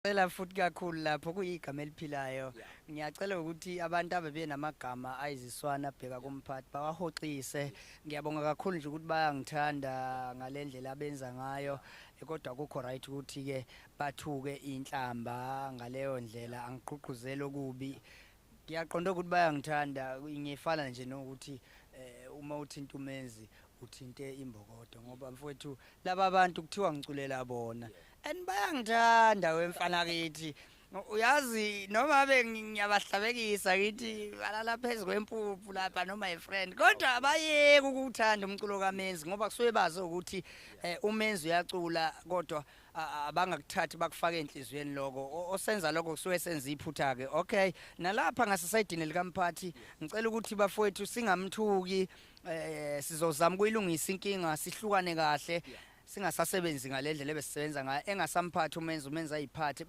Cela futhi kakhulu lapho kuyigama eliphilayo. Ngiyacela ukuthi abantu abebenamagama ayiziswana bheka kumphathi bawahoxise. Ngiyabonga kakhulu nje ukuthi bayangithanda ngalendlela abenza ngayo. Kodwa kukho right ukuthi ke bathuke inhlamba ngaleyo ndlela, angigqugquzeli okubi. Ngiyaqonda ukuthi bayangithanda, ngifana nje nokuthi uma uthinta uMenzi uthinte imbokodo, ngoba mfowethu laba bantu kuthiwa ngiculela bona and bayangithanda wemfana kithi. Uyazi noma be ngiyabahlabekisa ngithi balala phezu kwempuphu lapha noma my friend, kodwa abayeki ukuthanda umculo kaMenzi ngoba kusuke bazi ukuthi uMenzi uyacula, kodwa abangakuthathi bakufake enhliziyweni lokho. Osenza lokho kusuke senza iphutha ke. Okay, nalapha ngasesayidini likamphathi ngicela ukuthi bafowethu singamthuki, sizozama ukuyilungisa inkinga, sihlukane kahle, singasasebenzi ngalendlela ebesisebenza ngayo, engasamphathi uMenzi, uMenzi ayiphathe.